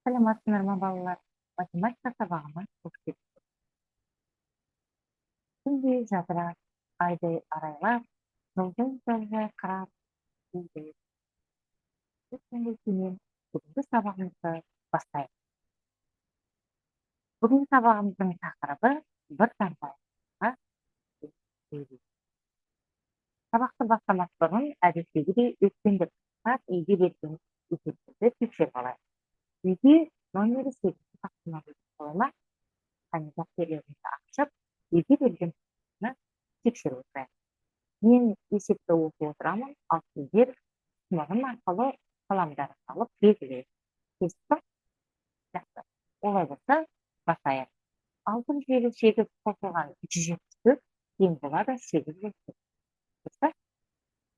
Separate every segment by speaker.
Speaker 1: Саламатсыздар ма, балалар? Математика сабағына қош келдіңіздер. Күндей жадырап, айдай арайлап, жұлдыздай жарқырап, көңіл күймен бүгінгі сабағымызды бастайық. Бүгінгі сабағымыздың тақырыбы бір таңбаға. Сабақты бастамас бұрын әдеттегідей өткенді үйге берген есептерді тексеріп алайық. Үйге номері 8 тапсырма бола ма? Қане, дәптерлеріңізді ашып, үйге берген тапсырманы тексеріп отырайық. Мен есепті оқып отырамын, ал сіздер сынығым арқылы қаламдарын алып белгілейсіз. Келістік па? Жақсы. Олай болса, бастайық. 658 қосылған 174 тең болады 804. Дұрыс па?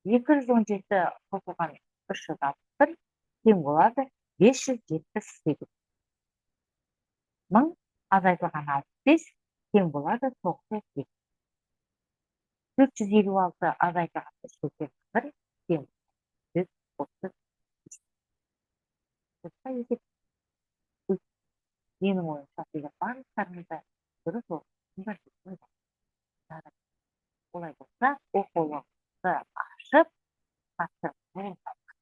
Speaker 1: 217 қосылған 361 тең болады 578. 1000 азайтылған 65 тең болады 902. 456 азайтылған 381 тең 135. Дұрыс па? Менің ойымша, сіздер барлықтарыңыз да дұрыс оқыдыңыздар деп ойлаймын. Олай болса, оқулықты ашып, тапсырманы орындайық.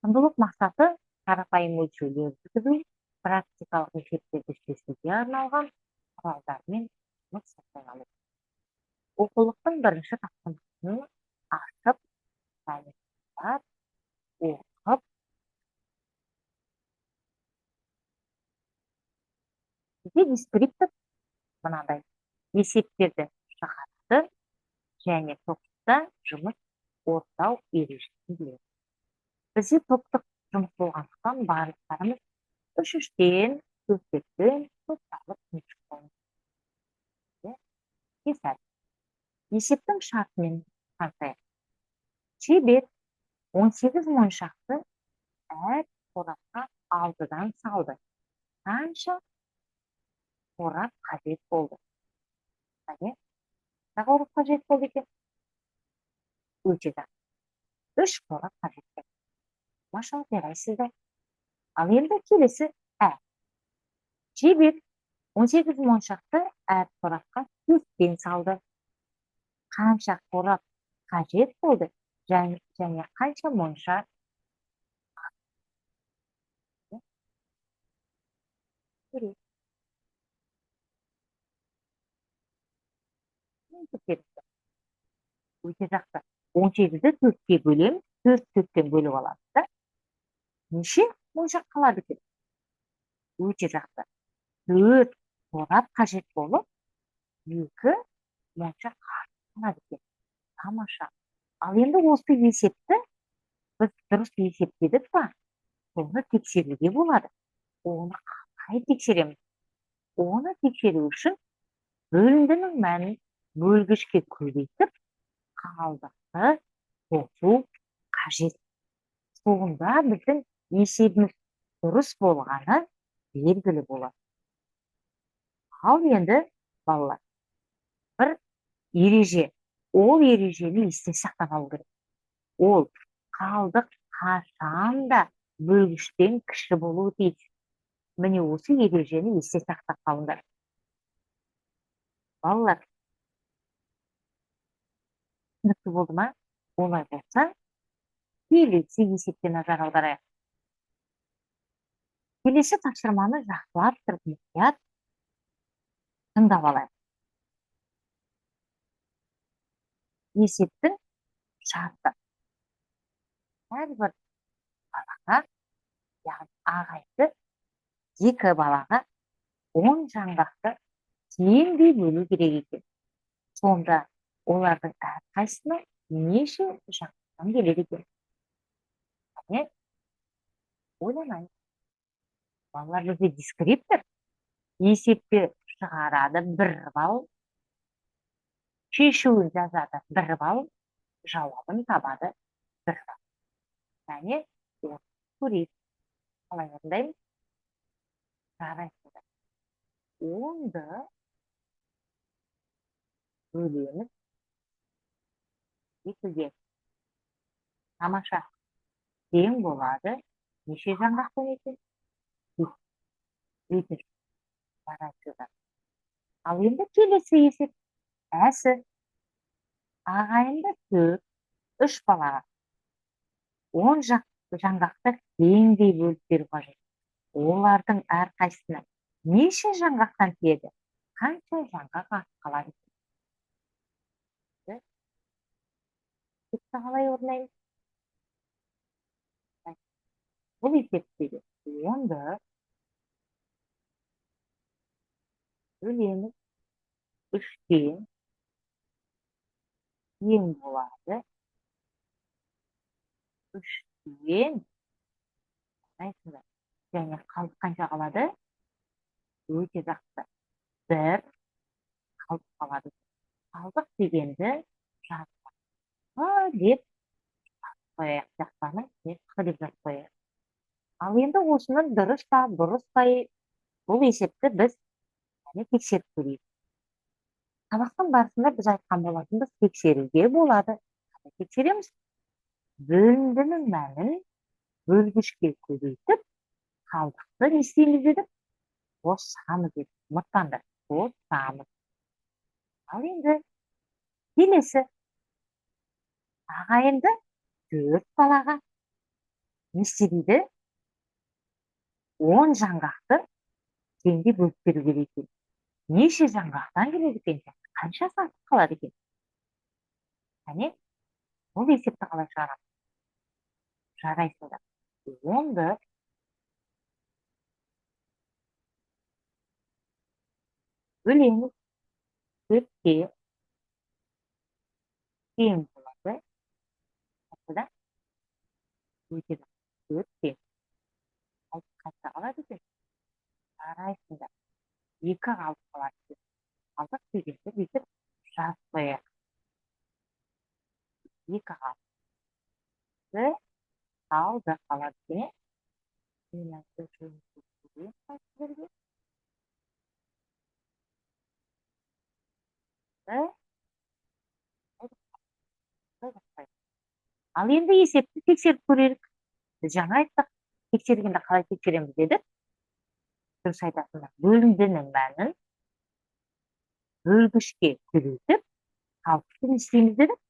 Speaker 1: Құндылық мақсаты: қарапайым өлшеулер жүргізу, практикалық есептерді шешуге арналған құралдармен жұмыс жасай алу. Оқулықтың бірінші тапсырмасын ашып, оқып, бізде дескриптор мынандай: есептерді шығарады және топта жұмыс орындау ережесін біледі. Бізде топтық жұмыс болғандықтан, барлықтарымыз үш-үштен, төрт-төрттен топталып жұмыс жасаймыз. Есептің шартымен танысайық. Шебер 18 моншақты әр қорапқа 6-дан салды. Қанша қорап қажет болды? Қане, қанша қорап қажет болды екен? Өте жақсы. 3 қорап қажет болды. Машалла, жарайсыздар. Ал енді келесі ә. Шебер 18 моншақты әр қорапқа 4-тен салды. Қанша қорап қажет болды және қанша моншақ? Көрейік. Өте жақсы. 18-ді 4-ке бөлеміз, 4 4-тен бөліп аламыз да. Неше моншақ қалады екен? Өте жақсы. 4 қорап қажет болып, 2 моншақ қалады екен. Тамаша. Ал енді осы есепті біз дұрыс есептедік па? Соны тексеруге болады. Оны қалай тексереміз? Оны тексеру үшін бөліндінің мәнін бөлгішке көбейтіп, қалдықты қосу қажет. Сонда біздің есебіміз дұрыс болғаны белгілі болады. Ал енді, балалар, бір ереже. Ол ережені есте сақтап алу керек. Ол қалдық қашанда бөлгіштен кіші болуы тиіс. Міне, осы ережені есте сақтап қалыңдар. Балалар, түсінікті болды ма? Олай болса, келесі есепке назар аударайық. Келесі тапсырманы жақсылап тұрып, мұқият тыңдап алайық. Есептің шарты. Әрбір балаға, яғни ағайды 2 балаға 10 жаңғақты теңдей бөлу керек екен. Сонда олардың әрқайсысына неше жаңғақтан келеді екен? Қане, ойланайық. Балалар, бізде дескриптор есепті шығарады 1 балл, шешуін жазады 1 балл, жауабын табады 1 балл. Және көрейік. Қалай орындаймыз? Жарайсыздар. 10-ды бөлеміз 2-ге. Тамаша. Тең болады Неше жаңғақтан екен? Өте жарайсыздар. Ал енді келесі есеп. Әсі. Ағайынды 4, 3 балаға 10 жаңғақты теңдей бөліп беру қажет. Олардың әрқайсысына неше жаңғақтан тиеді? Қанша жаңғақ артып қалады? Есепті қалай орындаймыз? Бұл есепте де 10-ды бөлеміз 3-тен тең болады. 3-тен және қалдық қанша қалады? Өте жақсы. 1 қалдық қалады. Қалдық дегенді жазып деп қояйық. Жақпаны Қ деп жазып қояйық. Ал енді осының дұрыс па, бұрыс па, бұл есепті біз тексеріп көрейік. Сабақтың барысында біз айтқан болатынбыз, тексеруге болады. Қалай тексереміз? Бөліндінің мәнін бөлгішке көбейтіп, қалдықты не істейміз дедік? Қосамыз дедік. Ұмытпаңдар, қосамыз. Ал енді келесі ағайынды 4 балаға не істе дейді? 10 жаңғақты теңдей бөліп беру керек екен. Неше жаңғақтан келеді екен? Қаншасы артып қалады екен? Әне, бұл есепті қалай шығарамыз? Жарайсыңдар. 10-ды бөлеміз 4-ке тең болады. Қаншада? Өте жақсы. 4-те. Қанша қалады екен? Жарайсыңдар. 2 қалып қалады екен. Қалдық дегенді бүйтіп жазып қояйық. 2 қалды. Қалды қалады екен, ә? Ал енді есепті тексеріп көрелік. Біз жаңа айттық, тексергенде қалай тексереміз дедік. Дұрыс айтасыңдар. Бөліндінің мәнін бөлгішке көбейтіп, қалдықты не істейміз дедік?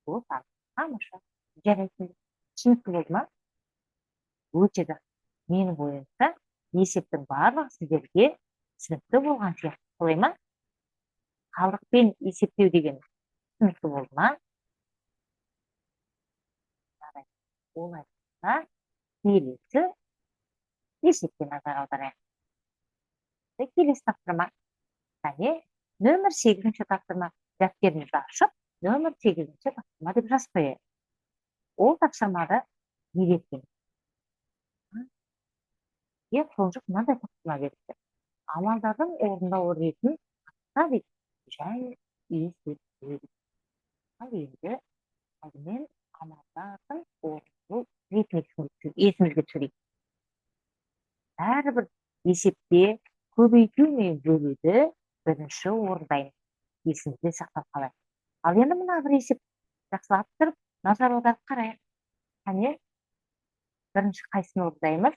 Speaker 1: Қосамыз. Тамаша. Жарайсың. Түсінікті болды ма? Өте жақсы. Менің ойымша, есептің барлығы сіздерге түсінікті болған сияқты. Солай ма? Қалдықпен есептеу деген түсінікті болды ма? Жарайды. Олай болса, келесі есепке назар аударайық. Келесі тапсырма. Және нөмір 8-ші тапсырма. Дәптерімізді ашып, нөмір 8-ші тапсырма деп жазып қояйық. Ол тапсырмада не берген? Қонжық мынандай тапсырма беріпті. Амалдардың орындау ретін анықта дейді және есептейді. Ал енді алдымен амалдардың орындау ретін есімізге түсірейік. Әрбір есепте көбейту мен бөлуді бірінші орындаймыз. Есімізде сақтап қалайық. Ал енді мына бір есеп жақсылап тұрып назар аударып қарайық. Қане, бірінші қайсысын орындаймыз?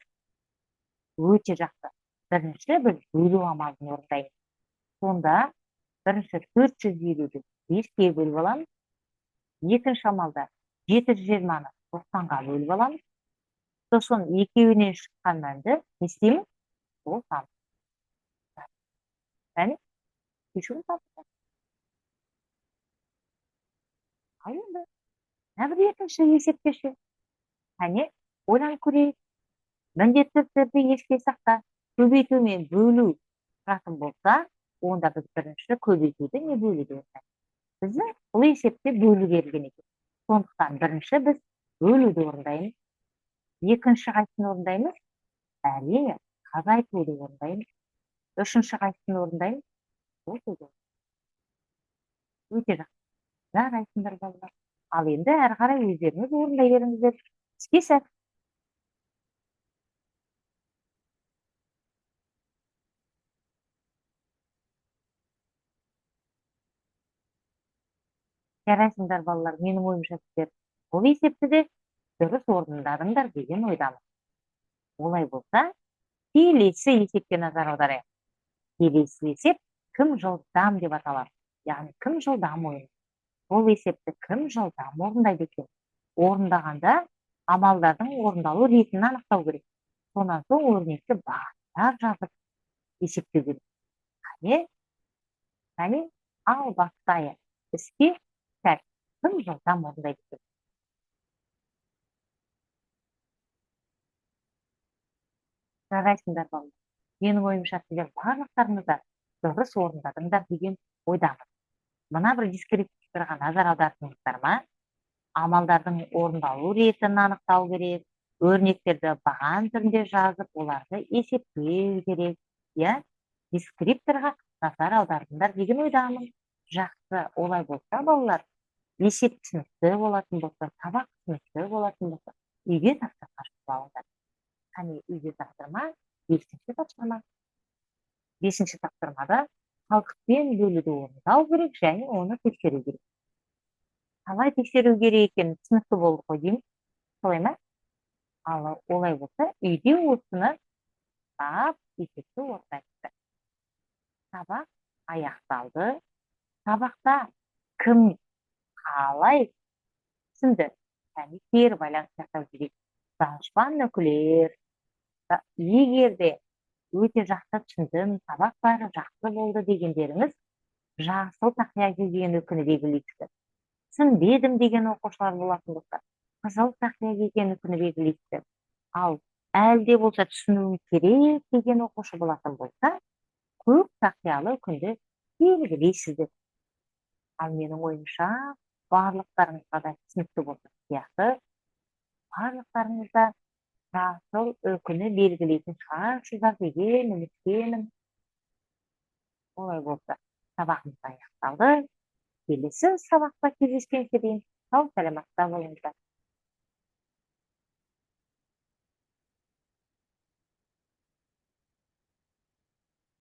Speaker 1: Өте жақсы. Бірінші біз бөлу амалын орындаймыз. Сонда бірінші 450-ді 5-ке бөліп аламыз. Екінші амалда 720-ны 90-ға бөліп аламыз. Сосын екеуінен шыққан мәнді не істейміз? Қосамыз. Әне, шешуін таптық. Ал енді мына бір екінші есепте ше? Әне, ойланып көрейік. Міндетті түрде еске сақта. Көбейту мен бөлу тұратын болса, онда біз бірінші көбейтуді не бөлуді орындаймыз. Бізде бұл есепте бөлу берілген екен. Сондықтан бірінші біз бөлуді орындаймыз. Екінші қайсысын орындаймыз? Әрине, азайтуды орындаймыз. Үшінші қайсысын орындаймыз? Қосуды. Өте жақсы. Жарайсыңдар, балалар. Ал енді әрі қарай өздеріңіз орындай беріңіздер. Іске сәт. Жарайсыңдар, балалар. Менің ойымша, сіздер бұл есепті де дұрыс орындадыңдар деген ойдамын. Олай болса, келесі есепке назар аударайық. Келесі есеп кім жылдам деп аталады. Яғни кім жылдам ойын. Бұл есепті кім жылдам орындайды екен? Орындағанда амалдардың орындалу ретін анықтау керек. Сонан соң өрнекті бағыттар жазып есептеу керек. Қане, қане, ал бастайық. Іске сәт. Кім жылдам орындайды екен? Жарайсыңдар, балалар. Менің ойымша, сіздер барлықтарыңыз да дұрыс орындадыңдар деген ойдамын. Мына бір дескрипторға назар аудардыңыздар ма? Амалдардың орындалу ретін анықтау керек, өрнектерді баған түрінде жазып, оларды есептеу керек, иә? Дескрипторға назар аудардыңдар деген ойдамын. Жақсы, олай болса, балалар, есеп түсінікті болатын болса, сабақ түсінікті болатын болса, үйге тапсырма жазып алыңдар. Қане, үйге тапсырма, бесінші тапсырма. Бесінші тапсырмада халықпен бөлуді орындау керек және оны тексеру керек. Қалай тексеру керек екені түсінікті болды ғой деймін. Солай ма? Ал олай болса, үйде осыны тап есепті орындайсыздар. Сабақ аяқталды. Сабақта кім қалай түсінді? Және кері байланыс жасау керек. Данышпан үкілер, егер де өте жақсы түсіндім, сабақ бәрі жақсы болды дегендеріңіз жасыл тақия киген үкіні белгілейсіздер. Түсінбедім деген оқушылар болатын болса, қызыл тақия киген үкіні белгілейсіздер. Ал әлде болса түсінуім керек деген оқушы болатын болса, көк тақиялы үкінді белгілейсіздер. Ал менің ойымша, барлықтарыңызға да түсінікті болсын сияқты. Барлықтарыңыз да жасыл үкіні белгілейтін шығарсыздар деген үміттемін. Олай болса, сабағымыз аяқталды. Келесі сабақта кездескенше дейін сау саламатта болыңыздар.